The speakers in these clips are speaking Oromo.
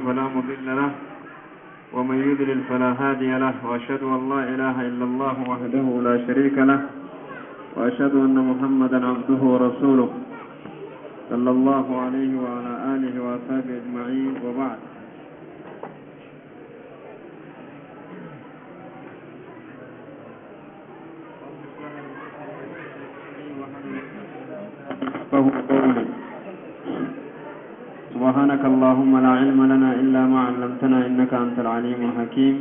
فلا مضل له ومن يضلل فلا هادي له، وأشهد أن لا إله إلا الله وحده لا شريك له، وأشهد أن محمدا عبده ورسوله صلى الله عليه وعلى آله وأصحابه أجمعين، وبعد. فهو قولي. سبحانك اللهم لا علم لنا إلا ما علمتنا إنك أنت العليم الحكيم.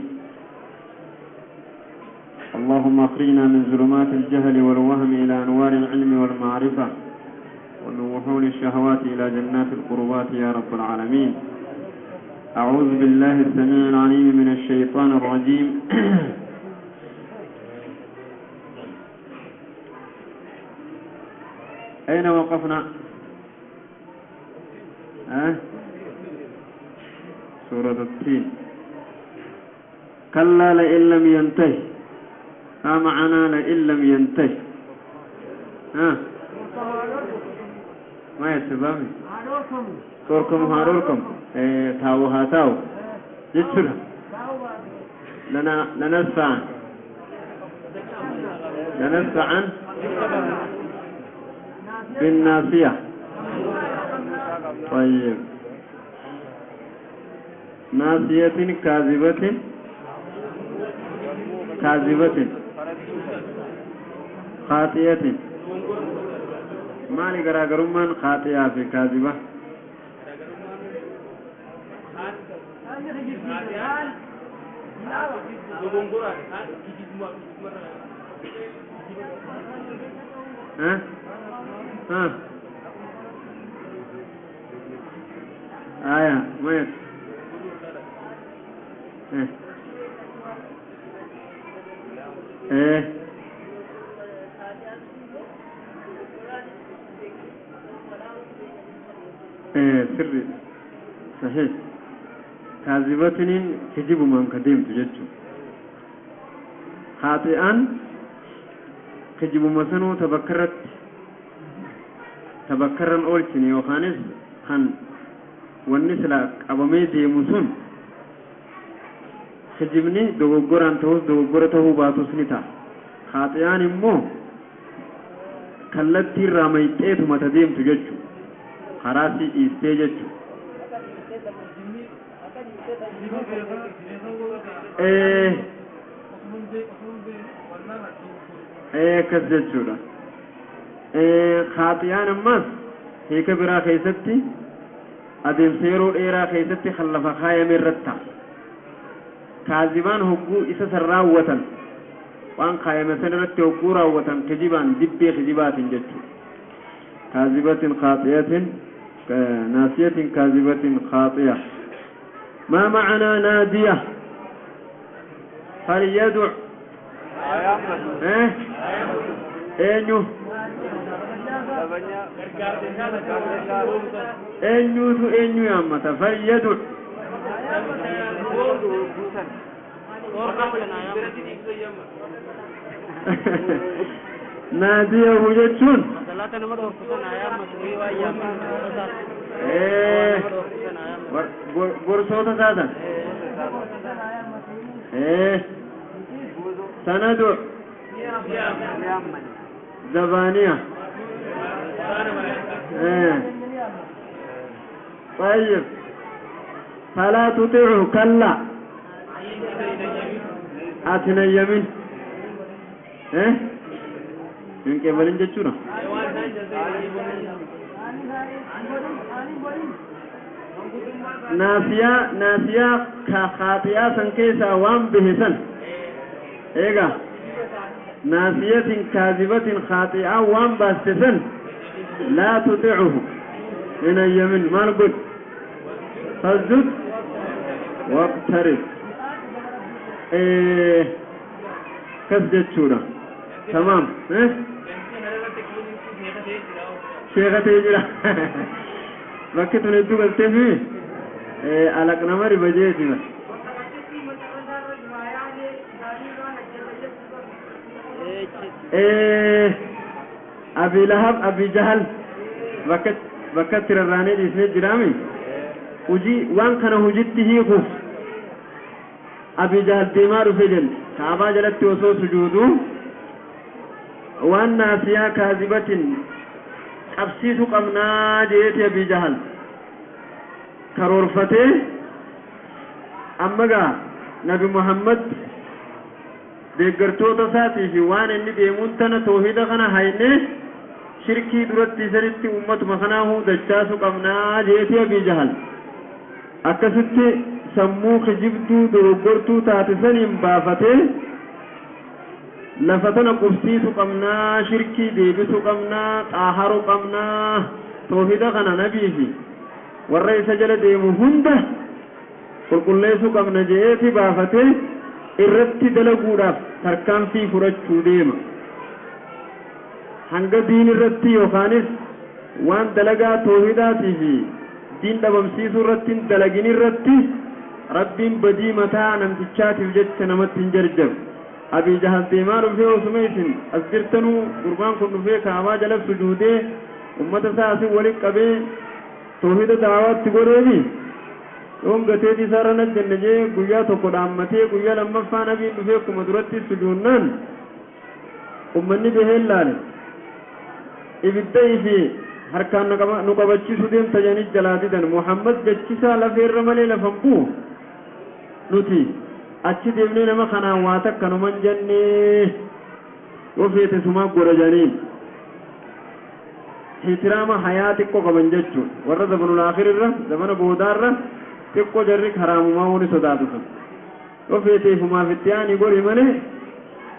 اللهم أخرجنا من ظلمات الجهل والوهم إلى أنوار العلم والمعرفة، ومن وحول الشهوات إلى جنات القربات يا رب العالمين. أعوذ بالله السميع العليم من الشيطان الرجيم. أين وقفنا؟ أه؟ سورة التين. كلا لئن لم ينتهي. ما معنى لئن لم ينتهي؟ ها؟ ما يتبامي توركم هاروركم تاو هاتاو جتشنا لنا لنسفعا لنسفعا بالناصية. طيب، ناصية كاذبة كاذبة خاطئة. مالي غراغرمان خاطئة في كاذبة. ها ها آية ميت. إيه إيه إيه سري صحيح. كاذبة كذب من قديم تجتشو. خاطئا كذب مسنو تبكرت تبكرن أولتني وخانس خان والنسلة أبمي ديمسون kijibni dogoggoraan ta'us dogoggora ta'uu baatus ni ta'a. Khaaxiyaan immoo kallattii irraa mayxeetu mata deemtu jechuudha. Karaa si dhiistee jechuudha. Akkas jechuudha. Khaaxiyaan ammas hiika biraa keessatti adeemsa yeroo dheeraa keessatti kan lafa kaayame irratti ta'a. Kaazibaan hogguu isa san raawwatan waan kaayame san irratti hogguu raawwatan kijibaan dibbee kijibaatiin jechuudha. Kaazibatin khaaxiyatin naasiyatin kaazibatin khaaxiya. ما معنى نادية؟ فليدع إيه إنه إنه إنه يا متى فليدع ناديه جتون غرسوتا ساتا سندع زبانية. طيب فلا تطيعه كلا أتنا يمين إيه من قبل جتشونا ناسيا ناسيا كخاطئة سنكيسا وان بهسن إيجا ناسية كاذبة خاطئة وان باستسن لا تطيعه من اليمين ما نقول فاسجد واقترب. إيه كسجد شورا تمام. إيه شيخة تجرا وقت من الدول تفي إيه على كنمري بجيتي بس. إيه أبي لهب أبي جهل وقت وقت راني اسمه جرامي Hujii waan kana hujitti hiikuuf Abi Jahal deemaa dhufe jenne. Kaabaa jalatti osoo sujuuduu waan naasiyaa kaazibatin qabsiisu qabnaa jeeti Abi Jahal karoorfatee. Amma gaa Nabi Muhammad deeggartoota isaatii fi waan inni deemuun tana toohida kana haynee shirkii duratti isanitti ummatuma kanaahu dachaasu qabnaa jeeti Abi Jahal. Akkasitti sammuu kijibduu dogoggortuu taate saniin baafatee lafa tana qubsiisu qabnaa, shirkii deebisu qabnaa, xaaharu qabnaa, toohida kana nabii fi warra isa jala deemu hunda qulqulleessuu qabna je'eeti baafatee irratti dalaguudhaaf tarkaanfii fudhachuu deema. Hanga diin irratti yookaanis waan dalagaa toohidaatii fi diin dhabamsiisuu irratti hin dalagin irratti Rabbiin badii mataa namtichaatiif jecha namatti hin jarjaru. Abii Jahal deemaa dhufee osuma isin as jirtanuu gurbaan kun dhufee Kaabaa jala sujuudee ummata isaa asin walitti qabee toohida da'awaatti godheemi. Yoon gateetii isaarra najjanne jee guyyaa tokko dhaammatee guyyaa lammaffaa nabiin dhufee akkuma duratti sujuunnaan ummanni baheen laale. Ibidda fi harkaan nu qabachiisuu deemta jedhanii jalaa didan. Muhammad jechisaa lafeerra malee lafa hin bu'u. Nuti achi deemnee nama kanaan waa takka numan jennee yoo feete sumaa godha jedhaniin. Ihtiraama hayaa xiqqoo qaban jechuun warra zamanul aakhir irra zamana boodaarra xiqqoo jarri karaamumaa wani sodaatu sun. Yoo feeteefumaaf itti aanii godhi malee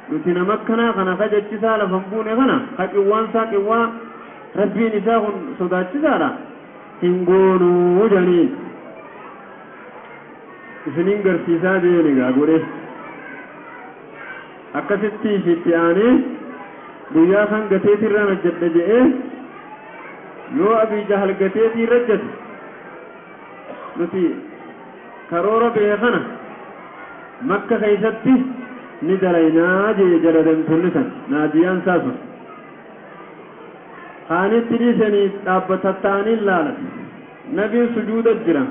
nuti nama akkanaa kana ka jechisaa lafa hin buune kana ka qiwwaan isaa qiwwaa rabbiin isaa kun sodaachisaadha hin goonuu jedhaniin. Isiniin garsiisaa deeni gaa godhe. Akkasitti itti aanee guyyaa kan gateetirraan hojjedha je'ee yoo Abii Jahal gateetii irra hojjete nuti karoora behe kana Makka keessatti ni dalaynaa jee jala deemtonni san naadiyaan isaa sun. Kaanitti dhiisanii dhaabbatatta'anii laalan. Nabiin sujuuda jira.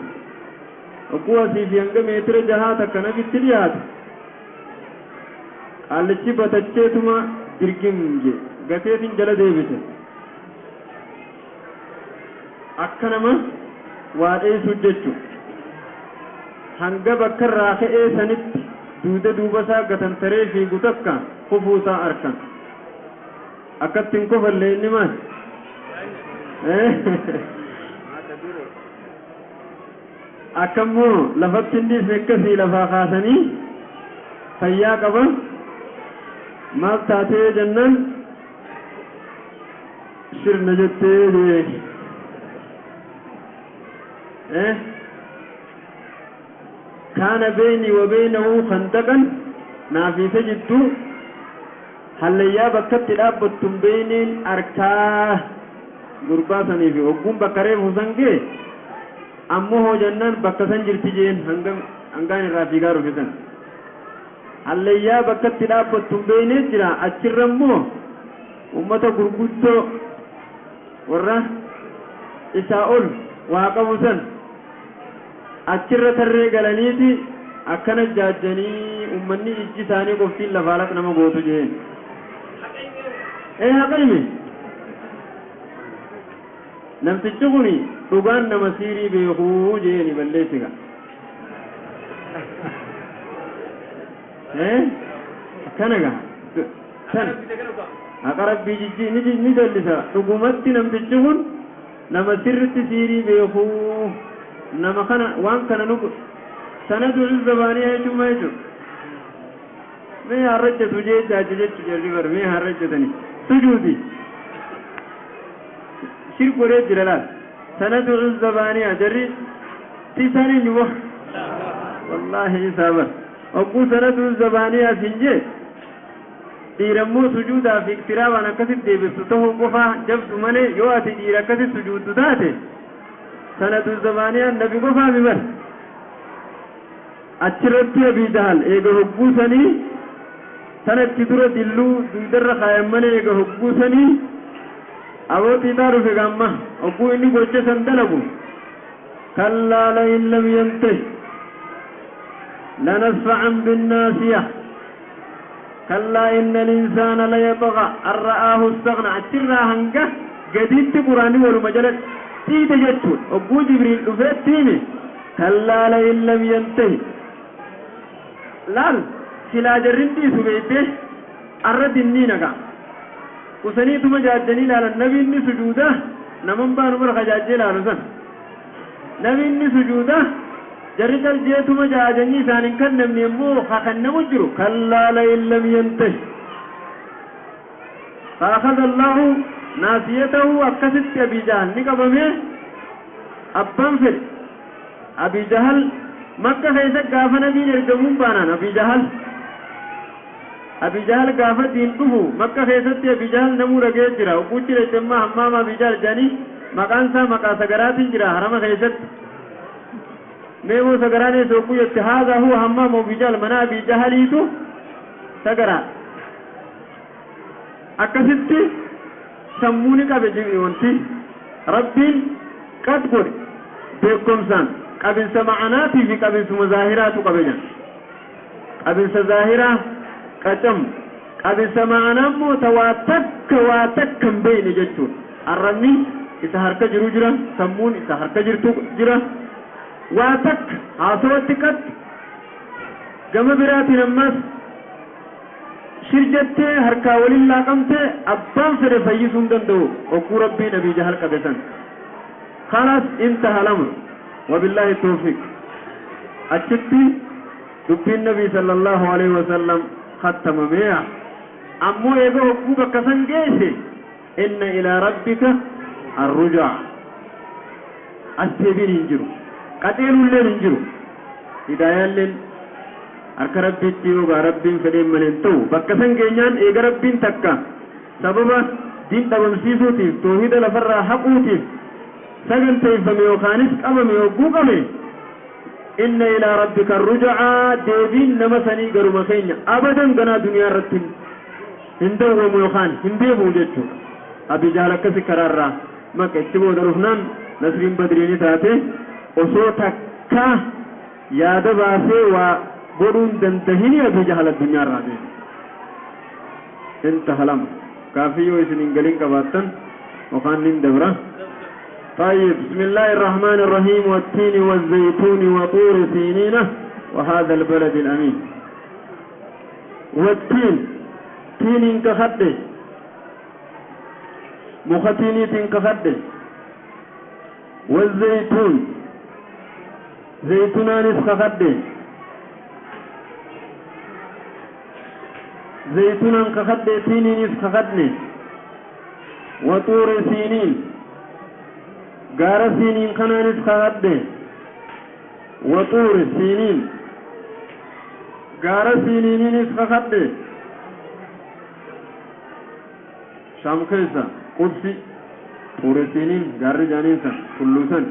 Ogguu asii fi hanga meetira jahaa takka nabitti dhiyaate. Qaallichi batacheetuma dirgim je gateetiin jala deebise. Akka nama waa dheessu jechu. Hanga bakka irraa ka'ee sanitti duuda duuba isaa gatantaree fiigu takka kufuu isaa arkan. Akkatti hin kofallee inni maal? Akkammoo lafatti hin dhiisne, akkasii lafaa kaasanii fayyaa qaba. Maal taatee jennaan sirna jettee jee. Kaana beynii wa beynahu khandaqan, naaf isa jidduu hallayyaa bakkatti dhaabbattu hin beyneen arkaa gurbaa sanii fi hogguun bakka reefu san ga'e ammoo hoo jennaan bakka san jirti jeen hanga hangaan irraa fiigaa dhufe san. Hallayyaa bakkatti dhaabbattu hin beynee jira. Achirra immoo ummata gurguddoo warra isaa ol waa qabu san achirra tarree galaniiti akkana jaajjanii ummanni ijji isaanii qoftiin lafaa laq nama gootu jeen. Ee, haqa hime. Namtichi kun dhugaan nama siirii beekuu jeeni balleessiga. Ee, akkana gaa. San haqa rabbii jijji ni jallisa. Dhugumatti namtichi kun nama sirritti siirii beekuu, nama kana waan kana nu sanadu zabaanii jechuun maal jechuudha? Mee harrajjatu jee jaaje jechu jarri bar mee harrajjatani sujuudi shir godhee jira laal. Sanadu zabaaniyaa jarri tisaan eenyu moo wallaahi isaa bar hogguu sanadu zabaaniyaa siin jee dhiirammoo sujuudaa fi iktiraabaan akkasitti deebiftu ta'uu qofaa jabdu malee yoo ati dhiira akkasitti sujuuddu taate sanadu zabaaniyaan nabi qofaa mi bar. Achirratti Abii Jahal eega hogguu sanii tanatti dura dilluu dugdarra kaayan malee eega hogguu sanii aboo xiixaa dhufe gamma hogguu inni gocha san dalagu كلا لئن لم ينته لنسفعا بالناسية كلا إن الإنسان ليطغى أن رآه استغنى. أترى هنجه جديد قرآني والمجلد تيد جتون أبو جبريل أفيد تيمي كلا لئن لم ينتهي لال سلا جرندي سبيته أرد النينة وسنيتما جاجني على النبي إني سجوده نمن بانو مرخ جاجي لالو نبي إني سجوده جرد الجيتما جاجني سانين كان نمني مو خاخن نمجرو كلا لئن لم ينتهي فأخذ الله ناسيته أكست أبي جهل نقبمه أبان فل أبي جهل مكة خيسك قافة نبي نرقمون بانان أبي جهل أبي جهل قافة دين قفو مكة خيست أبي جهل نمو رقيت جرا وقوش لتما حمام أبي جهل جاني مكان سا مكا سقرات جرا حرم خيست ميمو سقراني سوقو هذا هو حمام أبي جهل منا أبي جهليتو سقرات أكست سموني قبل جميع وانتي ربين قد قد بكم سان قبل سمعناتي في قبل سمظاهرات قبل قبل سظاهرة قدم قبل سمعنا متواتك واتك بين جتون الرمي إذا هرك جرو جرا سمون إذا هرك جرتو جرا واتك عصوتك جمع براتي نمس شرجت هركا ولله قمت أبان سر فيسون دندو وكو ربي نبي جهل قبسن خلاص انتهى الأمر وبالله التوفيق. أشتي دبي النبي صلى الله عليه وسلم ختم بيع أمو يبقى حقوق كسن جيسي إن إلى ربك الرجع السبيل ينجرو قتيل الليل ينجرو هدايا الليل harka rabbiitti yookaan rabbiin fedheen malee hin ta'u bakka san geenyaan eega rabbiin takka sababa diin dhabamsiisuutiif toohida lafarraa haquutiif saganteeffame yookaanis qabame yogguu qabe inna ilaa rabbika rujacaa deebiin nama sanii garuma keenya abadan ganaa duniyaa irratti hin dawwamu yookaan hin deebi'u jechuudha. Abi Jahl akkasi karaarraa maqa itti booda dhufnaan nasriin badriini taate osoo takka yaada baasee waa godhuun dandahini Abi Jahl addunyaa irraa deeme. Intaha lama kaafiyyoo isin hin galin qabaattan yookaan nin dabra. طيب بسم الله الرحمن الرحيم والتين والزيتون وطور سينين وهذا البلد الأمين. والتين تين كخده مختيني تين كخده والزيتون زيتونان كخده زيتونان كخده تينين كخدني وطور سينين غار سينين خنانس خدني وطور سينين غار سينين خدني شام كيسا قدسي طور سينين غار جانيسا كلوسن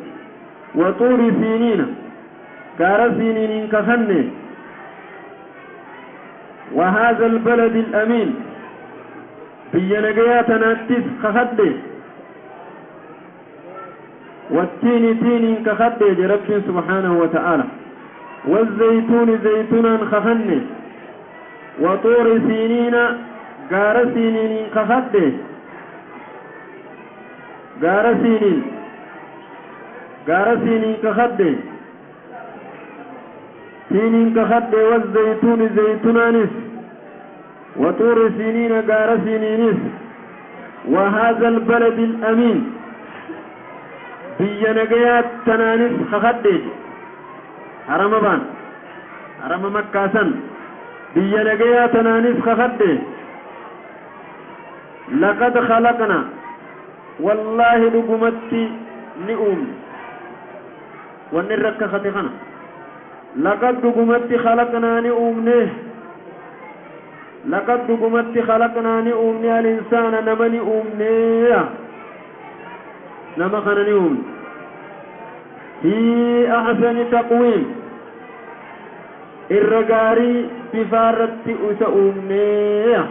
وطور سينين غار سينين كخدني وهذا البلد الأمين بينجياتنا تس خخدي والتين تين كخدي لرب سبحانه وتعالى والزيتون زيتونا خخني وطور سينين غار سينين كخدي غار سينين غار سينين كخدي سينين كخدي والزيتون زيتونانس وطور سينين غار سينينس وهذا البلد الأمين بينجيات تنانس خخدي حرم بان حرم مكة سن بينجيات تنانس خخدي لقد خلقنا والله لقمتي نؤم ونرك خطيخنا لقد قمت خلقنا نؤمنه لقد قمت خلقنا نؤمنه الإنسان نمني أمنه نمخنا نؤمن في أحسن تقويم الرقاري بفارت أسأمنه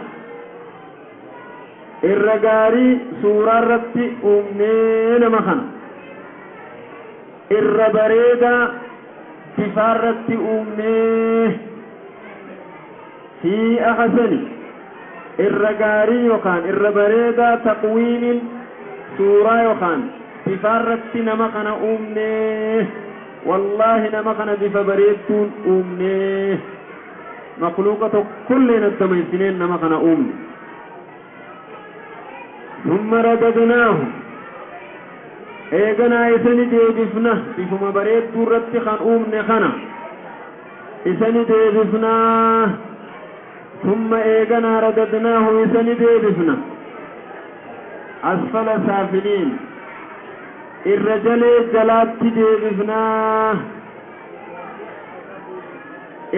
الرقاري سورة رت أمنه نمخنا Irra bareedaa bifaarratti uumnee, fi ahsani, irra gaarii yookaan irra bareedaa, taqwiimin, suuraa yookaan bifaarratti nama kana uumnee. Wallaahi, nama kana bifa bareedduun uumnee, makluuqa tokkollee naddamaysineen nama kana uumne. ثم رددناه, eeganaa isani deebifna. Bifuma bareedduu irratti kan uumne kana isani deebifnaa. ثم, eeganaa, رددناه, isani deebifna, أسفل سافلين, irra jalee jalaatti deebifnaa,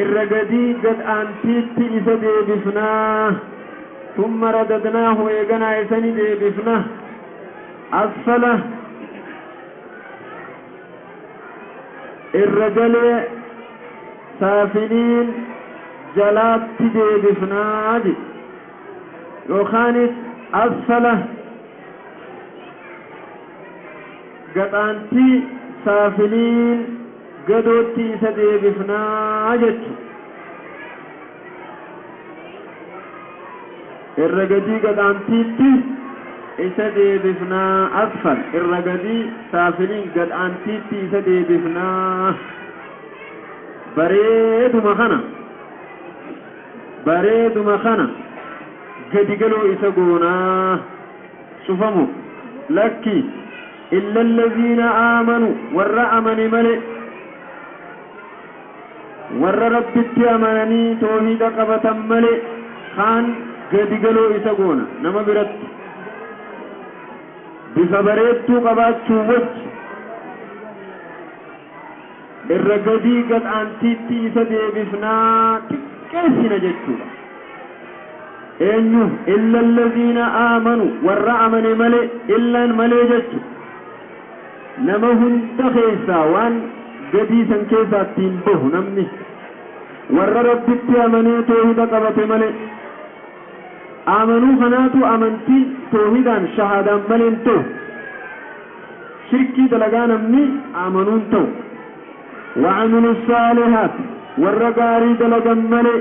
irra gadii gad aantiitti isa deebifnaa. ثم رددناه, eeganaa isani deebifna, أسفل, irra jalee, سافلين, jalaatti deebifnaa jedhe. Yookaanis أسفل, gaxaantii, سافلين, gadootti isa deebifnaa jechu. Irra gadii gadhaantiitti isa deebifnaa. أسفل, irra gadii, سافلين, gadhaantiitti isa deebifnaa. Bareeduma kana, bareeduma kana gadi galoo isa goonaa. Cufamu lakki. إلا الذين آمنوا, warra amane male, warra Rabbitti amananii toohida qabatan male, kaan gadi galoo isa goona. Nama biratti bifa bareedduu qabaachuu wajji irra gadii gad aantiitti isa deebifnaa, xiqqeessina jechuudha. Eenyu? إلا الذين آمنوا, warra amane male. Illaan malee jechu. Nama hunda keessaa waan gadii san keessaa ittiin bahu namni warra Rabbitti amanee toohida qabate male. Amanuu kanaatu amantii toohidaan shahaadaan maleen ta'u. Shirkii dalagaa namni amanuun ta'u. وعملوا الصالحات, warra gaarii dalagan male.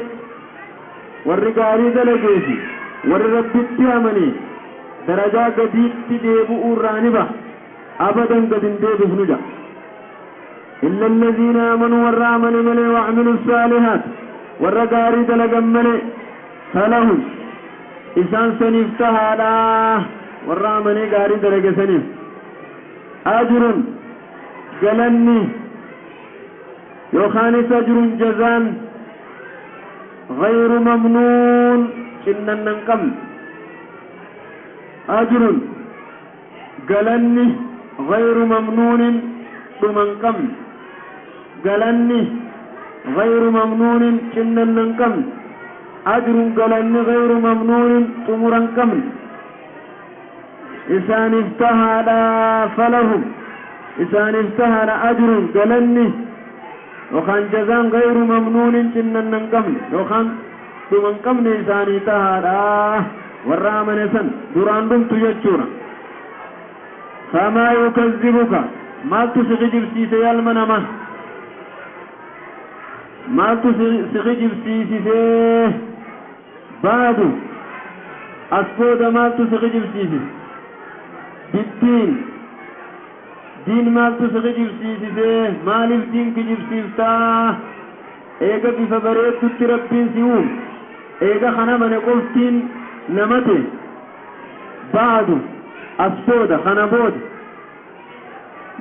Warri gaarii dalageefi warri Rabbitti amane darajaa gadiitti deebi'uu irraa ni baha. Abadan gad hin deebifnu ja. إلا الذين آمنوا, warra amane malee, وعملوا الصالحات, warra gaarii dalagan malee, فلهم, isaan saniif tahaadha, warra amanee gaarii dalage saniif, أجر, galanni, yookaanis أجر, jazaan, غير ممنون, cinnan qabne. أجر, galanni, غير ممنون, dhuman qabne. Galanni غير ممنون, cinnan qabne. أجر, galanni, غير ممنون, xumuran qabne isaaniif tahaadha. فلهم, isaaniif tahaadha, أجر, galanni yookaan jazaan, غير ممنون, cinnan qabne yookaan dhuman qabne isaanii tahaadha, warra amane san duraan dhumtu jechuudha. فما يكذبك, maaltu si kijibsiise? Yalma nama, maaltu si kijibsiisisee? بعد, as booda maaltu si kijibsiisise? بالدين, diin maaltu si kijibsiisisee? Maaliif diin kijibsiiftaa? Eega bifa bareeddutti Rabbiin si uume, eega kana mane qoftiin namate. بعد, as booda, kana booda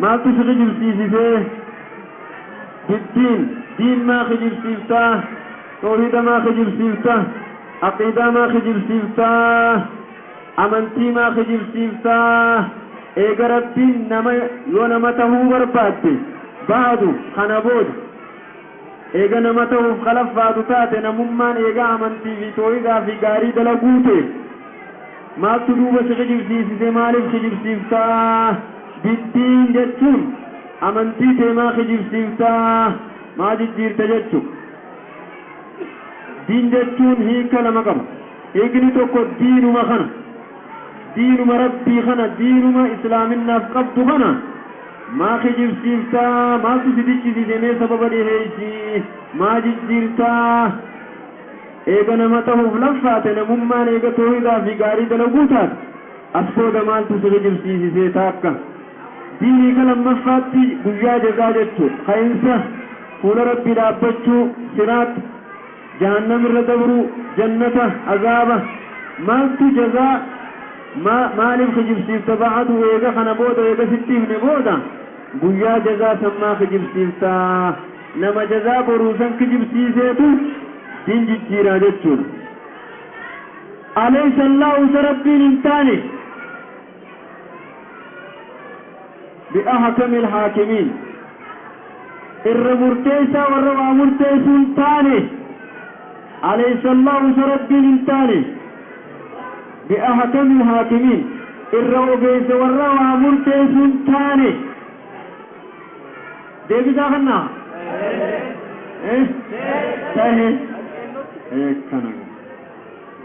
maaltu si kijibsiisisee? بالدين, diin maa kijibsiiftaa? Toohida maa kijibsiiftaa? Aqiidaa maa kijibsiiftaa? Amantii maa kijibsiiftaa? Eega Rabbiin nama yoo nama tahuu barbaadde, بعد, kana booda, eega nama ta'uuf kalaffaatu taate, namummaan eega amantii fi toohidaa fi gaarii dalaguu ta'e, maaltu duuba si kijibsiisise? Maaliif kijibsiiftaa? بالدين jechuun amantii tee maa kijibsiiftaa? Maa jijjiirte jechu. Diin jechuun hiika lama qaba. Hiikni tokko diinuma kana, diinuma Rabbii kana, diinuma islaaminaaf qabdu kana Maa kijibsiiftaa? Maaltu si dichisiise? Mee sababa dhiheeysi. Maa jijjiirtaa? Eega nama tahuuf laffaate, namummaan eega toohidaa fi gaarii dalaguu taate, as booda maaltu si kijibsiisisee? Taakka diinii ka lammaffaatti guyyaa jazaa jechuu, ka'insa fuula Rabbii dhaabbachuu, siraat, jahannam irra dabruu, jannata, azaaba, maaltu jazaa, maaliif kijibsiifta? Ba'adu eega kana booda, eega sitti himne booda, guyyaa jazaa san maa kijibsiifta? Nama jazaa boruu san kijibsiiseetu diin jijjiiraa jechuudha. Alaysa Allaahu, isa Rabbiin hin taane, bi'ahkami alhaakimiin, irra murteessaa warra waa murteessuu hin taane? Alaysa Allaahu, isa Rabbiin hin taane, bi'ahkami alhaakimiin, irra ogeessa warra waa murteessuu hin taane? Deebisaa kannaa tahe kana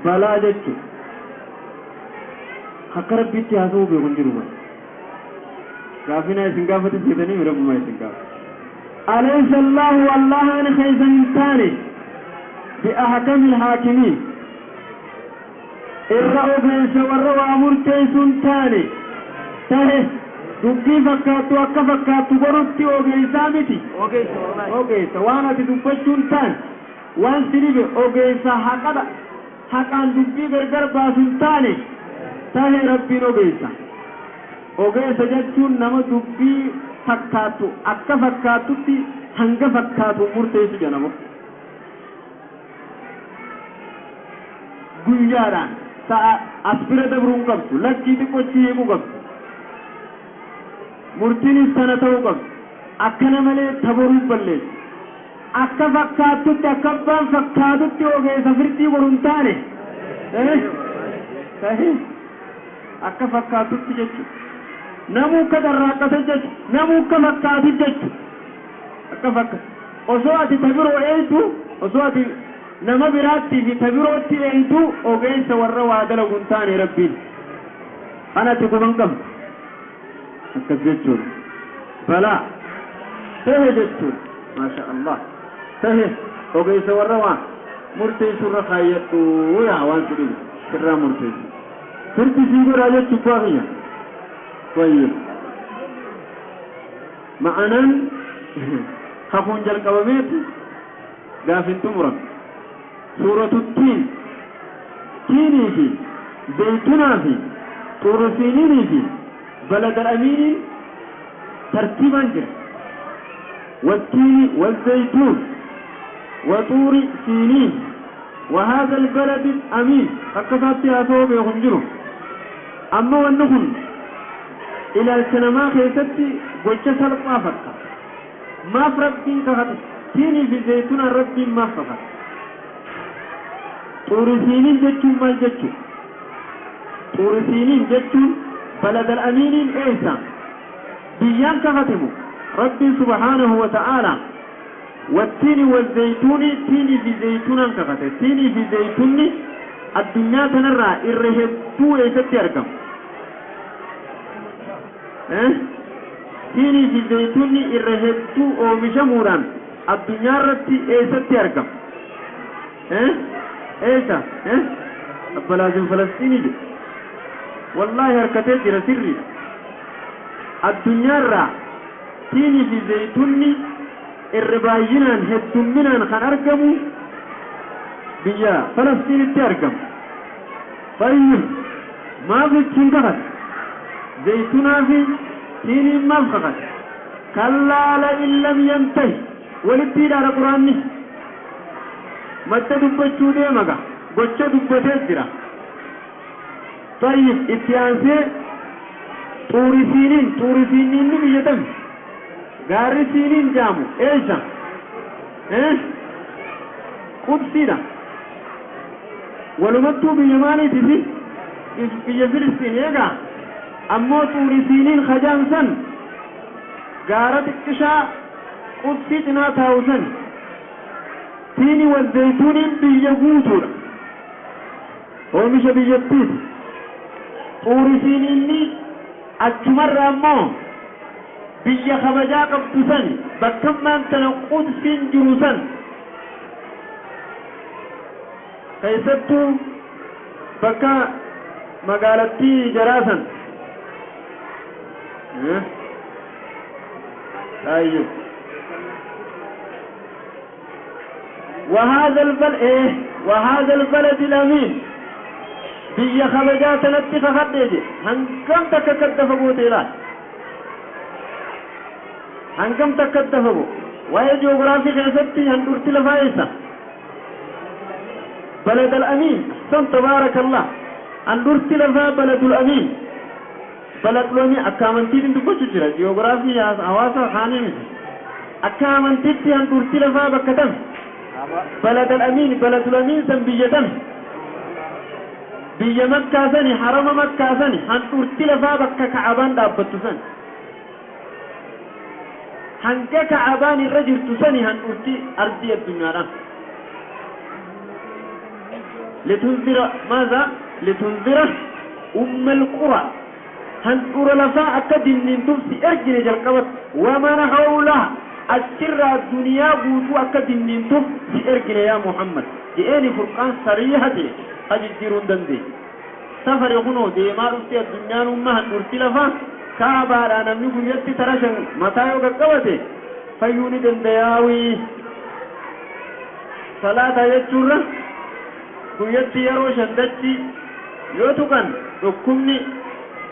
balaa jechu. Akka Rabbiitti haasa'uu beeku hin jiru. Bara gaafina isin gaafate seetanii, rabbumaa isin gaafa. Alaysa Allaahu, Allahaan keeysan hin taane, bi'ahkami alhaakimiin, irra ogeessa warra waa murteessuu hin taane? Tahe, dubbii fakkaattu akka fakkaattu godhutti ogeessaa miti? Ogeessa. Waan ati dubbachuu hin taane, waan si dhibe, ogeessa haqadha, haqaan dubbii gargar baasu hin taane? Tahe, Rabbiin ogeessa. Ogeessa jechuun nama dubbii fakkaattu akka fakkaattutti hanga fakkaatu murteessu jedhama. Guyyaadhaan sa'a as bira dabruu hin qabdu, lakkii xiqqochi hiikuu qabdu, murtiinis tana ta'uu qabdu, akkana malee taboruu balleessu. Akka fakkaattutti, akka abbaan fakkaatutti ogeessa firdii godhu hin taane? Tahe, akka fakkaatutti jechuudha. Namuu akka carraaqqate jechu, namuu akka fakkaatu jechu. Akka fakka osoo ati ta biroo eeydu, osoo ati nama biraattii fi ta birootti eeydu, ogeessa warra waa dalagu hin taane Rabbiin? Kan ati quban qabdu akkas jechuudha. Balaa tahe jechuudha. Maasha Allah, tahe, ogeessa warra waa murteessu irra kaayyadhu. Yaa waan si dhibe sirraa murteessu, firdi sii godhaa jechuu abbaa kiyya. طيب، ma'anaan kakuun jalqabameetu gaafin xumuran. Suuratu Tiin, tiinii fi zaytunaa fi xurusiiniinii fi baladal amiiniin tartiibaan jira. والتين والزيتون وطور سينين وهذا البلد الأمين. Akkasatti haasa'uu beeku hin jiru. Amma wanni kun ilaalcha namaa keessatti gocha salphaa fakkaata. Maaf Rabbiin kakate? Tiinii fi zaytunaan Rabbiin maaf kakate? Xuurisiiniin jechuun maal jechuu? Xuurisiiniin jechuun baladal amiiniin eessa? Biyyaan kakatemu Rabbiin subhaanahu wa ta'aalaa والتين والزيتون, tiinii fi zaytunaan kakate. Tiinii fi zaytunni addunyaa tanarraa irra hedduu eessatti argamu? Tiinii fi zaytunni irra hedduu oomishamuudhaan addunyaa irratti eessatti argamu? Eessa? Abbalaazin Falastiinii jedhu. Wallaahi harkatee jira, sirriidha. Addunyaarraa tiinii fi zaytunni irra baay'inaan, heddumminaan kan argamu biyya Falastiinitti argamu. طيب, maaf jechuun kakate? Zaytunaa fi tiiniin maaf kakate? كلا لئن لم ينته walitti hidhaadha. Quraanni madda dubbachuu deema ga, gocha dubbatee jira. طيب, itti aansee Xuurisiiniin, Xuurisiiniin biyya tami? Gaarri Siiniin jaamu eessa? Qudsiidha. Walumattuu biyya maaliitisi? Biyya Filistiin. Eegaa ammoo Xuurisiiniin kajaamsan gaara xiqqishaa Qudsii cinaa taa'u san. Tiini wal zaytuuniin biyya guutuudha, oomisha biyyattiiti. Xuurisiiniinni achumarra ammoo Biyya kabajaa qabdu san, bakka ammaan tana Qudsiin jiru san keessattuu bakka magaalattii jaraa san. طيب، وهذا البلد ايه، وهذا البلد الامين، biyya kabajaa tanatti kakadhee je. Hangam takka kadda fagoo ta'e laal, hangam takka adda fagoo. Waa'ee ji'oogiraafii keessatti handhuurti lafaa eessa? Balad al-amiin san, tabaarakallah. Handhuurti lafaa baladul amiin, baladul amiin. Akka amantiitiin dubbachuu jira, ji'oogiraafii hawaasa kaanii miti. Akka amantiitti handhuurti lafaa bakka tam? Balad al-amiin. Baladul amiin san biyya tam? Biyya Makkaa sani, harama Makkaa sani. Handhuurti lafaa bakka Ka'abaan dhaabbattu san, hanga Ka'abaan irra jirtu sani handhuurti ardii addunyaadha. Litunzira maaza? Litunzira umma alqura, handhuura lafaa akka dinniintuuf si ergine jalqabatti. Waman hawlaha, achirraa duniyaa guutuu akka dinniintuuf si ergine yaa Muhammad je'eeni. Furqaan sariiha ta'e ka jijjiiruu hin dandeenye. Safari kunoo deemaa dhufte addunyaan umma. Handhuurti lafaa Kaabaadhaa. Namni guyyatti tara shan mataa yoo qaqqabate fayyuu ni dandayaawii. Salaata jechuurra guyyatti yeroo shan dachii yoo tuqan, dhukkubni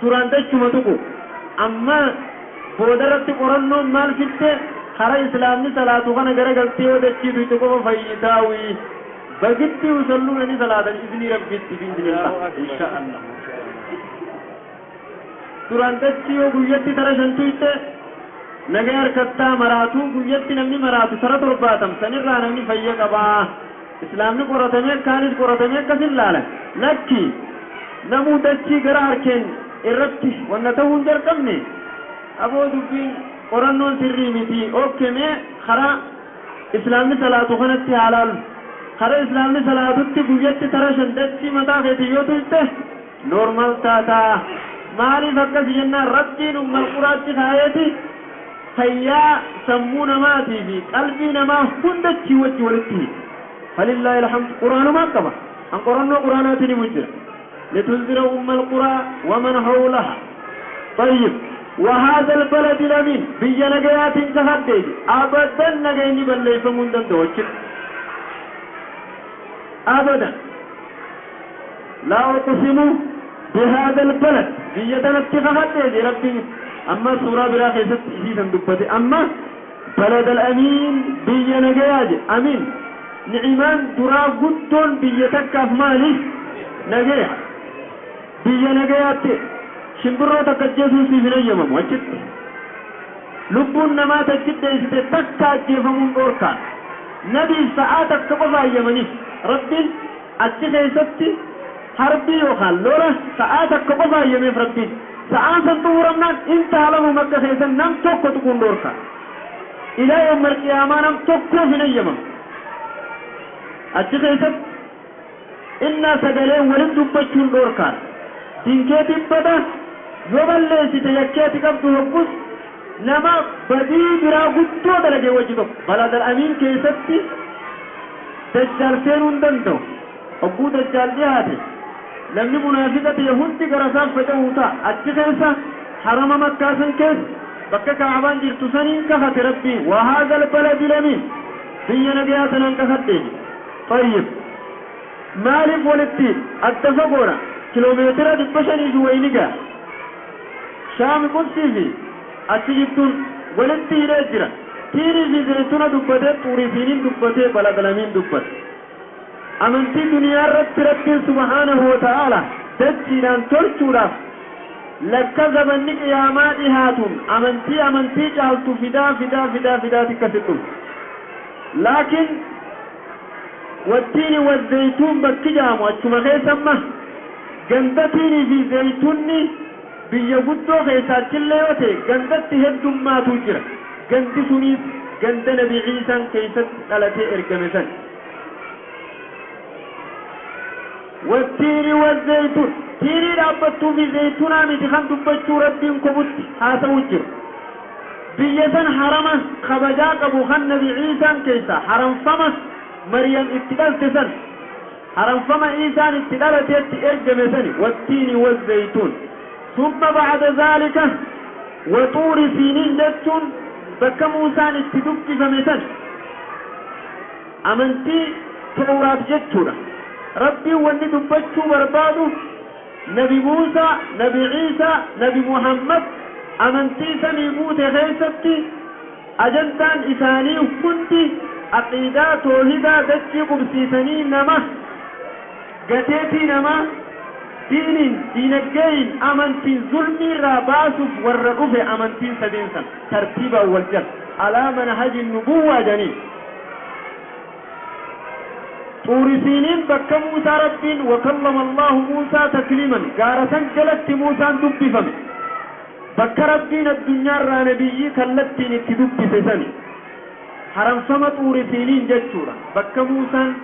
duraan dachuma tuqu, amma boodarratti qorannoon maal fitte? Kara islaamni salaatu kana gara galtee yoo dachii tuyte qofa fayyitaawii. Bagitti usalluuna ni salaatan iznii Rabbitti, biiznillah, insha Allah. Duraan dachii yoo guyyatti tara shan tuyte nagaa harkattaa. Maraatuu guyyatti namni maraatu tara 70 sanirraa namni fayya qabaa. Islaamni qoratamee, kaanis qoratamee akkasin laala. Lakki, namuu dachii gara harkeen irratti wanna ta'uu hin jalqabne. Aboo, dubbiin qorannoon sirrii miti, okkemee karaa islaamni salaatu kanatti haa laalu. Karaa islaamni salaatutti guyyatti tara shan dachii mataa keetii yoo tuyte normal taataa. Maaliif akkas jennaan, Rabbiin ummal quraatti kaayeeti fayyaa sammuu namaatii fi qalbii namaa hundachii wajji walitti hidhe. Falillaahi alhamdu, quraanumaa qaba an qorannoo quraanaatiin himu jira. Litunzira umma alquraa waman hawlaha. طيب، وهذا البلد الأمين، biyya nagayaatiin kakadhee. Abadan nagayni balleeffamuu hin danda'u achitti, abadan. لا أقسم بهذا البلد، biyya tanatti kakadhee Rabbiin. Amma suuraa biraa keessatti isiisan dubbate. Amma بلد الأمين، biyya nagayaa je. Amiin ni'imaan duraa guddoon biyya takkaaf maali? Nagaya. Biyya nagayaatti shimbirroo takka ajjeesuun siif hin eeyyamamu achitti. Lubbuun namaa tachitti dheessite takka ajjeefamuun dhoorkaa. Nabiif sa'aa takka qofa eeyyamaniif Rabbiin. Achi keessatti harbii yookaan lola sa'aa takka qofa eeyyameef Rabbiin. Sa'aan san xumuramnaan inta halamu Makka keessa nam tokko tuquun dhoorkaa. Ilaa yawmal qiyaamaa nam tokkoof hin eeyyamamu achi keessatti. Innaa sagaleen walin dubbachuun dhoorkaa. Dinkeetiin bada yoo balleessite, yakkeeti qabdu hoggus nama badii biraa guddoo dalagee wajji tokko. Baladal amiin keessatti Dajjaal seenuu hin danda'u. Hogguu Dajjaal dhiyaate namni munaafiqa ta'e hundi gara isaaf faca'uu ta'a. Achi keessa, harama Makkaa san keessa, bakka Kaabaan jirtu saniin kakate Rabbiin. وهذا البلد الأمين، biyya nagayaa tanaan kakadhe. طيب، maaliif walitti adda fagoodha? Kiloomeetira 500 fi wayini ga'a Shaami. Qudsii fi achi jirtuun walitti hidhee jira. Tiinii fi zaytuna dubbatee, Xuurii Siiniin dubbatee, baladalamiin dubbate. Amantii duniyaa irratti Rabbiin subhaanahu wa ta'aala dachiidhaan tolchuudhaaf lakka zamanni qiyaamaa dhihaatuun amantii amantii caaltu fidaa fidaa fidaa fidaati akkasit dhufu. Laakiin والتين والزيتون bakki jaamu achuma keessamma ganda tiinii fi zaytuunni biyya guddoo keessaa achillee yoo ta'e gandatti heddummaatu jira. Gandi suniis ganda Nabi Ciisaan keessatti dhalatee ergame san. والتين والزيتون، tiinii dhaabbattuu fi zaytuunaa miti kan dubbachuu Rabbiin kobutti haasa'u jiru. Biyya san harama kabajaa qabu kan Nabi Ciisaan keessa haramfama Maryam itti dhalte san, haramfama Iisaan itti dhalateetti ergame sani. Wattiini wazaytuun, summa ba'da zaalika waxuuri siiniin jechuun bakka Muusaan itti dubbifame san, amantii Tawraat jechuudha. Rabbiin wanni dubbachuu barbaadu Nabi Muusaa, Nabi Ciisaa, Nabi Muhammad amantii samii buute keessatti ajandaan isaanii hundi aqiidaa toohidaa dachii qubsiisanii nama gateetii namaa diiniin, diinagdeeyin, amantiin zulmii irraa baasuuf warra dhufe. Amantiin sadeen san tartiibaan wal jala alaa manhaji nubuwwaa janiin. Xuurisiiniin bakka Muusaa Rabbiin wakallama Allahu Muusaa takliiman, gaara san jalatti Muusaan dubbifame, bakka Rabbiin addunyaarraa nabiyyii kallattiin itti dubbise sani, haramfama Xuurisiiniin jechuudha, bakka Muusaan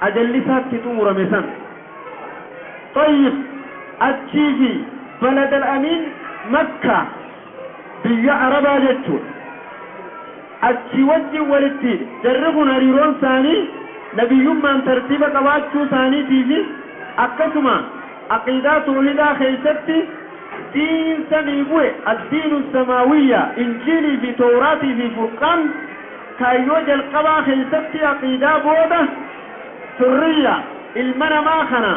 ajallisaatti xumurame san. طيب, achii fi baladal amiin Makka, biyya Arabaa jechuudha. Achi wajjin walitti jarri kun hariiroon isaanii nabiyyummaan tartiiba qabaachuu isaaniitii fi akkasuma aqiidaa toohidaa keessatti diin samii bu'e, addiinu samaawiyya, Injiilii fi Tawraatii fi Furqaan, kaayyoo jalqabaa keessatti aqiidaa booda hurriya ilma namaa kana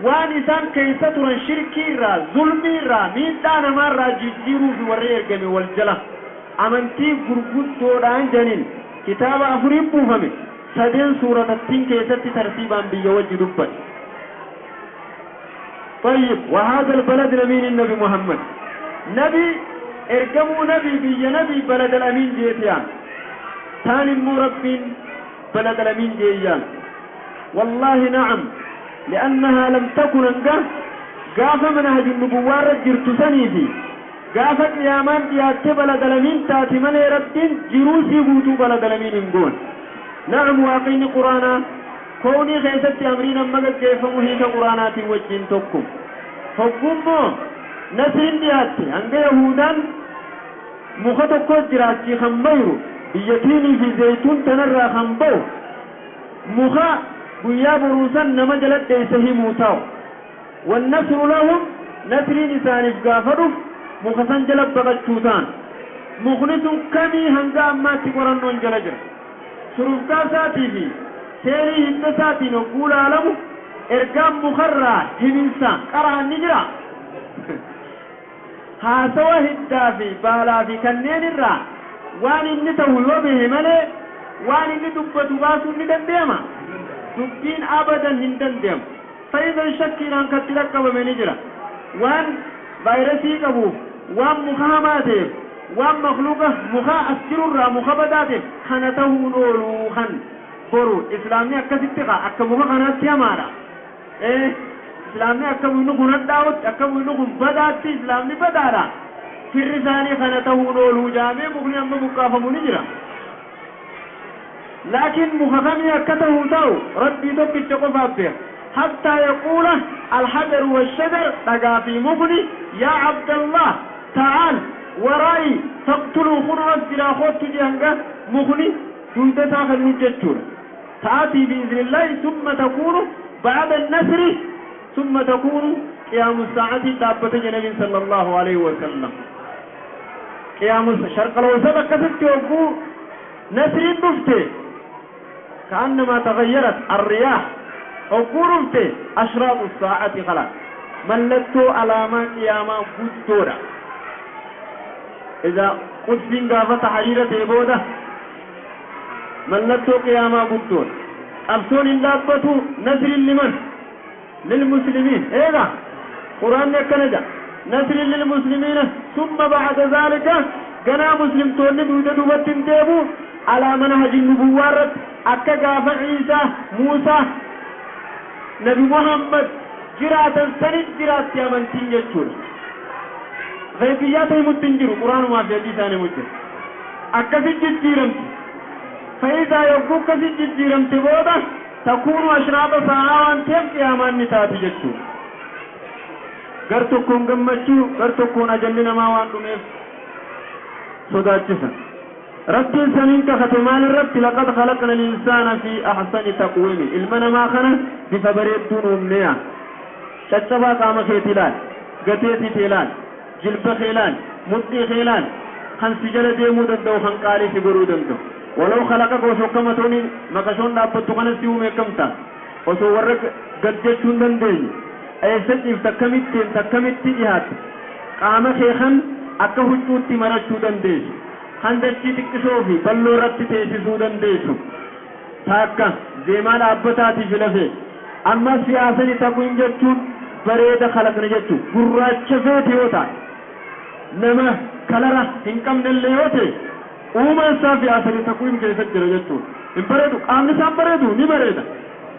waan isaan keessa turan shirkii irraa, zulmii irraa, miidhaa namaa irraa jijjiiruu fi warri ergame wal jala amantii gurguddoodhaan janiin. Kitaaba afuriin buufame, sadeen suuratattiin keessatti tartiibaan biyya wajji dubbate. طيب, وهذا البلد الأمين النبي محمد نبي ارجموا نبي بي نبي بلد الأمين جيتيان تاني مو ربين بلد الأمين جيان. والله نعم، لأنها لم تكن انقه قاف منهج النبوة رجرت سنيفي قاف قيامان ديات بلد الأمين تاتي من ربين جروسي بوتو بلد الأمين نقول. نعم، واقين قرانا كوني خيست أمرين أما كيف مهيك قرانات وجين تكم حكم نسرين دياتي هنگه يهودان muka tokko jira achii kan mayru biyyattiinii fi zayituun tanarraa kan ba'u, muka guyyaa boruusan nama jala dheeyse himuu taa'u. Wannasru lahum, nasriin isaaniif gaafa dhuf muka san jala baqachuu ta'an. Mukni sun kamii? Hanga ammaatti qorannoon jala jira. Surufkaa isaatii fi seerii hidda isaatiin hogguu laalamu ergaan mukarraa himinsa qaraan ni jira. Haasawa hiddaa fi baalaa fi kanneen irraa waan inni ta'u yoo behe malee waan inni dubbatu baasuun ni danda'ama? Dubbiin abadan hin danda'amu. Fa'idan shakkiidhaan katti dhaqqabame ni jira. Waan vaayirasii qabuuf, waan muka hamaa ta'eef, waan makluuqa muka as jirurraa muka badaa ta'eef kana ta'uun ooluu kan boru Islaamni akkasitti qa akka muka kanaatti hamaadha. Islaamni akka mukni kun hadhaa'utti, akka mukni kun badaatti Islaamni badaadha. Firri isaanii kana ta'uun ooluu jaamee mukni amma buqqaafamu ni jira. Laakiin muka kamii akka ta'uu ta'u Rabbii tokkicha qofaaf beeka. حتى يقول الحجر والشجر dhagaa fi mukni يا عبد الله تعال ورائي فاقتلوا خنوة جرا خوت جهنگا mukni duydataa kan nu jechuudha. تأتي بإذن الله، ثم تكون بعد النصر، ثم تكون قيام الساعة. دابة النبي صلى الله عليه وسلم قيام الشرق الأوسط كست وقو نصر دفته كأنما تغيرت الرياح وقو رفته أشراط الساعة خلاص ملتو علامة قيامة قدورة. إذا قدسين قافة حريرة بودة ملتو قيامة قدورة. أبسون دابة نصر لمن؟ للمسلمين. إيه قرآن يكنجا نصر للمسلمين. ثم بعد ذلك قنا مسلم توني دودا دوبتين ديبو على منهج النبوة أكا قاف عيسى، موسى، نبي محمد جراتا سند جرات يا من تنجتشور غيبيات متنجر قرآن ما في حديث مجر أكا سجد. فإذا يقوك سجد تبودا تكون أشراط ساعة وانتم قياما نتاتي جتشور. Gar tokkoon gammachuu, gar tokkoon ajalli namaa waan dhumeef. Sodaachisa. Rabbiin saniin kakate maal irratti? Laqad khalaqna al-insaana fi ahsani taqwiimi. Ilma namaa kana bifa bareedduun uumneya. Caccabaa qaama keetii ilaal, gateetii tee ilaal, jilba kee ilaal, mudhii kee ilaal, kan si jala deemuu danda'u, kan qaalii si godhuu danda'u. Walaw khalaqaka osoo akkama tooni maqashoon dhaabbattu kana si uume akkam ta'a? Osoo warra gad jechuu hin dandeenye eessa ciifta? Akkamitti deemta? Akkamitti dhihaatta? Qaama kee kan akka huccuutti marachuu dandeessu, kan dachii xiqqishoo fi balloo irratti teessisuu dandeessu, taakka zeemaa dhaabbataatii fi lafee. Ammas fi ahsani taqwiim jechuun bareeda kalaqne jechuu. Gurraacha feete yoo taate, nama kalara hin qabnellee yoo ta'e, uumaan isaa fi ahsani taqwiim keessa jira jechuudha. Hin bareedu? Qaamni isaan bareedu ni bareeda.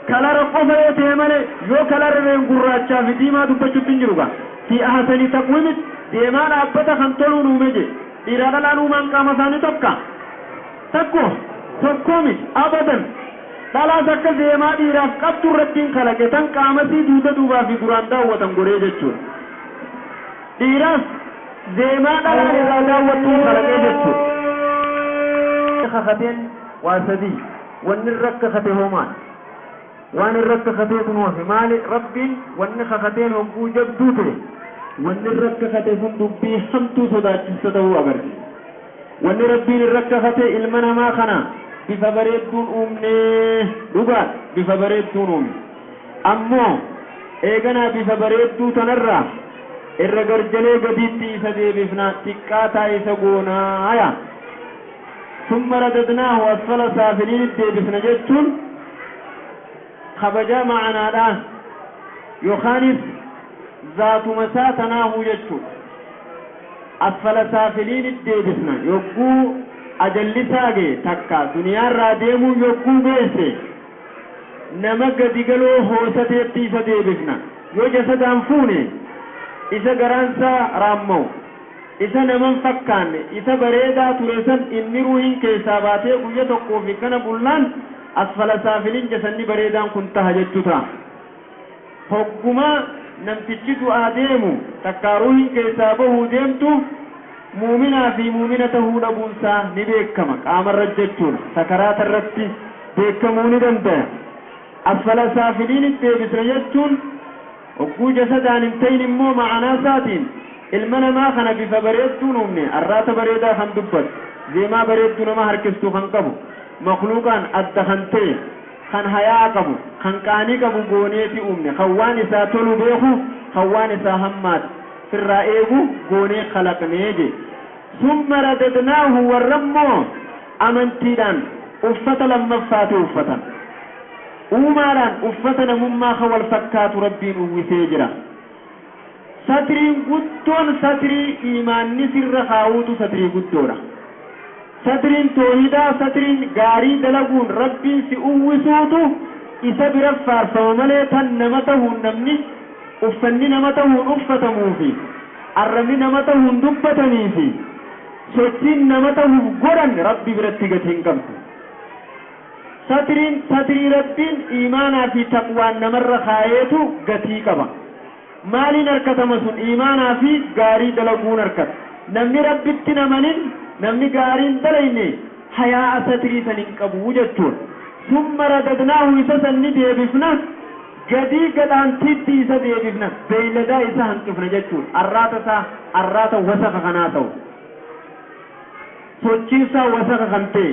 Kalara qofa yoo ta'e malee, yoo kalarri reen gurraachaa fi diimaa dubbachuutti hin jiru gaa. Fi ahsani taqwiimit deemaa dhaabbata kan toluun uume je. Dhiiraa dhalaan uumaan qaama isaanii tokka? Tokko tokkoo miti abadan. Dhalaas akka zeemaa dhiiraaf qabdu rabbiin kalaqe, tan qaamasii duuda duubaa fi duraan daawwatan godhee jechuudha. Dhiiraas zeemaa dhalaan irraa daawwattuun kalaqee jechuudha. Kakateen waa sadii. Wanni irra kakate hoo maal? Waan irra kakateetu nu hafe maali? Rabbiin wanni kakateen hogguu jabduu ta'e, wanni irra kakate sun dubbii hamtuu sodaachista ta'uu agarsiisa. Wanni rabbiin irra kakate ilma namaa kana bifa bareedduun uumnee. Dhugaa bifa bareedduun uume. Ammoo eeganaa bifa bareedduu tanarraa irra garjalee gadiitti isa deebifna, xiqqaataa isa goonaaya. Summa radadnaahu asfala saafiliin deebisna jechuun kabajaa ma'anaadha yookaanis zaatuma isaa tanaahuu jechuudha. Asfala saafiliin deebisna yogguu ajallisaa ga'e, takka duniyaarraa deemuu yogguu geesse, nama gadi galoo hoosateetti isa deebifna. Yoo jasadaan fuune, isa garaansaa raamma'u, isa naman fakkaanne, isa bareedaa ture san inni ruuhin keessaa baatee guyya tokkoo fi kana bullaan asfala saafiliin jasanni bareedaan kun taha jechuu ta'a. Hogguma namtichi du'aa deemu, takkaa ruuhin keessaa bahuu deemtu, muuminaa fi muumina tahuu dhabuunsaa ni beekama qaamarra jechuudha. Sakaraata irratti beekamuu ni danda'a. Asfala saafiliin deebisna jechuun hogguu jasadaan hin ta'in immoo ma'anaa isaatiin ilma namaa kana bifa bareedduun uumne. Arraata bareedaa kan dubbatu, zeemaa bareedduu nama harkistuu kan qabu, makluuqaan adda kan ta'e, kan hayaa qabu, kan qaanii qabu gooneeti uumne. Kan waan isaa tolu beeku, kan waan isaa hammaatu firraa eegu goonee kalaqnee je. Summa radadnaahu warrammoo amantiidhaan uffata lammaffaatu uffatan, uumaadhaan uffata namummaa kan wal fakkaatu rabbiin uwwisee jira. Satriin guddoon satrii iimaanni sirra kaawutu satrii guddoodha. Satriin toohidaa, satriin gaarii dalaguun rabbiin si uwwisuutu isa bira faarfama malee, tan nama tahuun namni uffanni nama tahuun uffatamuufi arrabni nama tahuun dubbataniifi sochiin nama tahuuf godhan rabbi biratti gatii hin qabdu. Satriin satrii rabbiin iimaanaa fi taqwaan namarra kaayeetu gatii qaba. Maaliin harkatama sun? Iimaanaa fi gaarii dalaguun harkata. Namni rabbitti namanin, namni gaariin dalayne, hayaa'a satrii san hin qabu jechuudha. Summa radadnaahu isa san ni deebifna, gadii gadhaantiitti isa deebifna, beeyladaa isa hanqifna jechuudha. Arraata isaa arraata wasaka kanaa ta'u, sochiinsaa wasaka kan ta'e,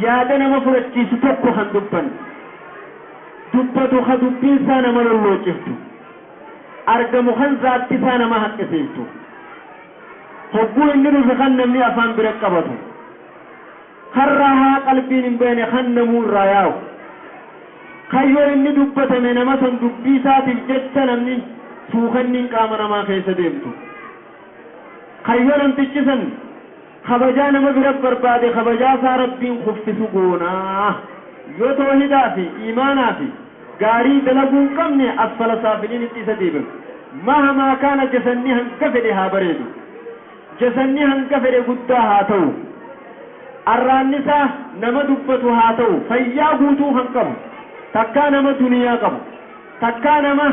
yaada nama fudhachiisu tokko kan dubbanne dubbatu, ka dubbiinsaa nama lolloociftu, argamu kan zaattisaa nama haqqisiiftu, hogguu inni dhufe kan namni afaan bira qabatu, kan rahaa qalbiin hin beene, kan namuu irraa yaa'u, kayyoo inni dubbatame nama san dubbii isaatiif jecha namni suukanniin qaama namaa keessa deemtu, kayyoo namtichi san kabajaa nama bira barbaade kabajaa isaa rabbiin kuffisu goonaa. Yoo toohidaa fi iimaanaa fi gaarii dalaguu hin qabne, asfala saafiliin itti isa deebimu. Mahamaa kaana jasanni hanga fedhe haa bareedu, jasanni hanga fedhe guddaa haa ta'u, arraannisaa nama dubbatu haa ta'u, fayyaa guutuu kan qabu, takkaa nama duniyaa qabu, takkaa nama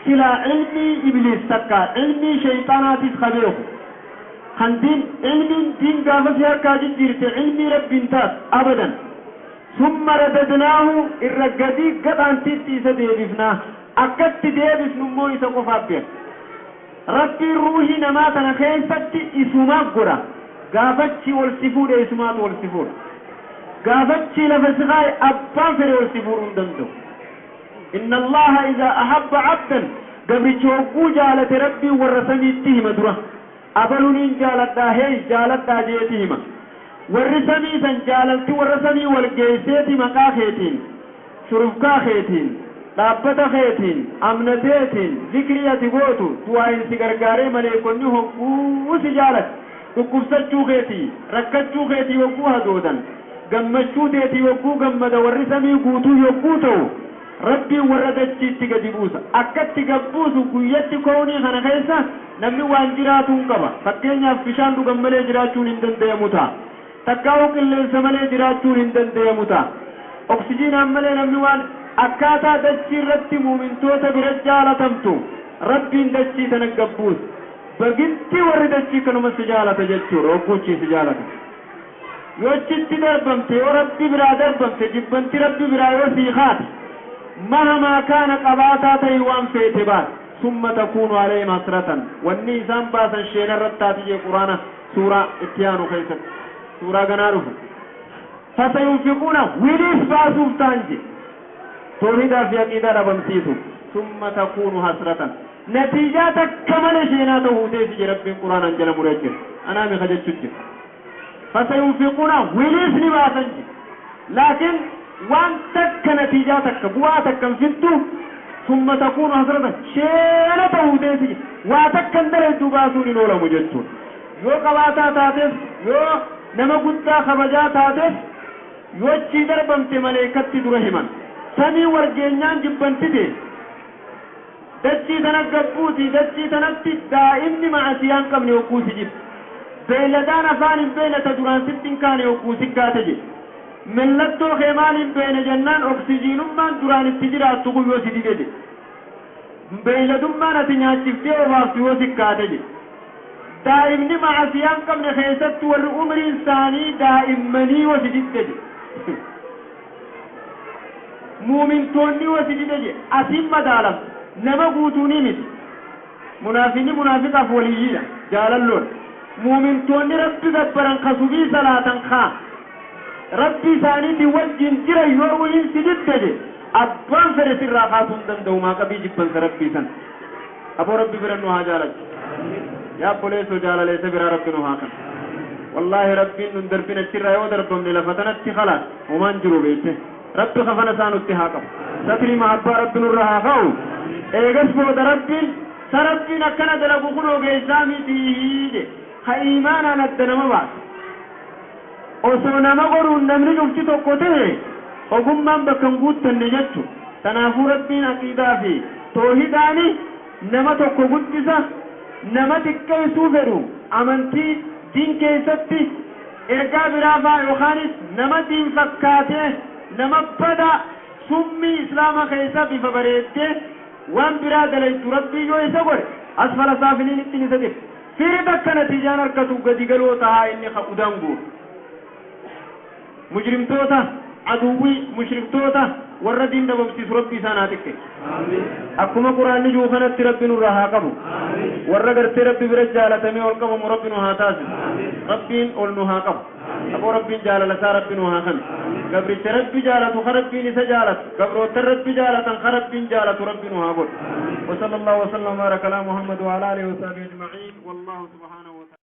silaa ilmii ibliis takkaa ilmii shayxaanaatis ka beeku. Kan diin ilmiin diin gaafa si harkaa jijjiirte ilmii Rabbiin taat abadan. Summa radadnaahu, irra gadii gadhaantiitti isa deebifnaa. Akkatti deebisnu immoo isa qofaaf beeka. Rabbiin ruuhii namaa tana keessatti isumaaf godha. Gaafachi ol si fuudhe isumaatu ol si fuudha. Gaafachi lafa si kaaye abbaan fedhe ol si fuudhuu hin danda'u. Inna Allaha idhaa ahabba abdan, gabricha hogguu jaalate Rabbiin warra samiitti hima dura. Abaluniin jaaladhaa, hey jaaladhaa jeeti hima. Warri samii san jaalalti warra samii wal geesseeti maqaa keetiin, shurufkaa keetiin, dhaabbata keetiin, amnateetiin, zikrii ati gootu, du'aayin si gargaaree maleekonni hogguu si jaalate. Dhukkubsachuu keetii, rakkachuu keetii hogguu hadoodan, gammachuu teetii hogguu gammada warri samii guutuu yogguu ta'u, Rabbiin warra dachiitti gadi buusa. Akkatti gad buusu guyyatti kownii kana keessa namni waan jiraatuun qaba. Fakkeenyaaf bishaan dhugan malee jiraachuun hin dandayamu ta'a. Takkaa'uu qilleensa malee jiraachuun hin dandayamu ta'a. Oksijiinaan malee namni waan akkaataa dachii irratti muumintoota bira jaalatamtu Rabbiin dachii tana gad buusa. Bagitti warri dachii kanuma si jaalata jechuudha, hogguuchii si jaalata. Yoo achitti darbamte, yoo Rabbi biraa darbamte, jibbanti Rabbi biraa yoo sii kaate, mahamaa kaana qabaataa ta'i waan feete baate. Summa takuunu alayhim hasratan, wanni isaan baasan sheena irratti taati jee Quraana suuraa itti aanu keessatti, suuraa ganaa dhufu. Fasayunfiquuna, wiliis baasuuf ta'an jee toohidaa fi aqiidaa dhabamsiisuuf. Summa takuunu hasratan, natiijaa takka malee sheenaa ta'uu teessi jee Rabbiin Quraanaan jala muree jira. Anaami ka jechu jira. Fasayunfiquuna, wiliis ni baasan jee, laakiin waan takka natiijaa takka bu'aa takka hin fiddu. Summa takuunu hasratan, sheena ta'uu teessi jee, waa takka hin dalayduu baasuun hin oolamu jechuudha. Yoo qabaataa taates, yoo nama guddaa kabajaa taates, yoo achii darbamte maleeykatti dura himan. Samii walgeenyaan jibbantite dachii tana gabbuuti. Dachii tanatti daa'imni ma'asiyaa hin qabne hogguu si jibbe, beeyladaan afaan hin beekne ta duraan sitti hin kaane hogguu si kaate jedhe. Mallattoo kee maal hin beekne jennaan, oksijiinummaan duraan itti jiraattu kun yoo si dide jedhe, beeyladummaan ati nyaachiftee obaaftu yoo si kaate jedhe, daa'imni ma'asiyaa hin qabne keessatti warri umriin isaanii daa'immanii yoo si didde jedhe, muumintoonni yoo si dide jedhe. Asiin madaalamtu nama guutuunii miti. Munaafiqni munaafiqaaf waliyyiidha, jaalalloodha. Muumintoonni Rabbi gabbaran, ka subii salaatan, kaa Rabbi isaaniitiin wajjin jiran yoo ruuhiin si didde jedhe, abbaan fedhe sirraa kaasuu hin danda'u maaqabii jibbansa Rabbii san. Aboo Rabbi bira nu haa jaalachu. Yaa obboleessoo, jaalaleessa biraa Rabbi nu haa kan. Wallaahi Rabbiin nun darbin. Achirraa yoo darbamne lafa tanatti khalaas homaan jiru beekte. Rabbi kafana isaa nutti haa qabu, satrii mahabbaa Rabbi nurra haa ka'u. Eegas booda Rabbiin sa Rabbiin akkana dalagu kun ogeessaa mitii je ka iimaanaan adda nama baasa. Osoo nama godhuun namni cufti tokko ta'e ogummaan bakka hin guuttanne jechu. Tanaafuu Rabbiin aqiidaa fi toohidaani nama tokko guddisa, nama xiqqeessuu fedhu amantii diin keessatti ergaa biraa faa yookaanis nama diin fakkaatee nama badaa summii Islaama keessa bifa bareeddee waan biraa dalaytu Rabbii yoo isa godhe asfala saafiliin ittiin isa dib firii takka natiijaan harkatu gadi galoo tahaa inni ka udaan guuru. Mujrimtoota, aduwwii mushriktoota, warra diin dhabamsiisu Rabbi isaan haa xiqqeessu. Akkuma Quraanni jiru kanatti Rabbi nurraa haa qabu. Warra gartee Rabbi bira jaalatamee ol qabamu Rabbi nu haa taasisu. Rabbiin ol nu haa qabu. Aboo Rabbiin jaalala isaa Rabbi nu haa kanu. Gabricha Rabbi jaalatu ka Rabbiin isa jaalatu, gabroota Rabbi jaalatan ka Rabbiin jaalatu Rabbi nu haa godhu. وصلى الله وسلم وبارك على محمد وعلى اله وصحبه اجمعين، والله سبحانه وتعالى.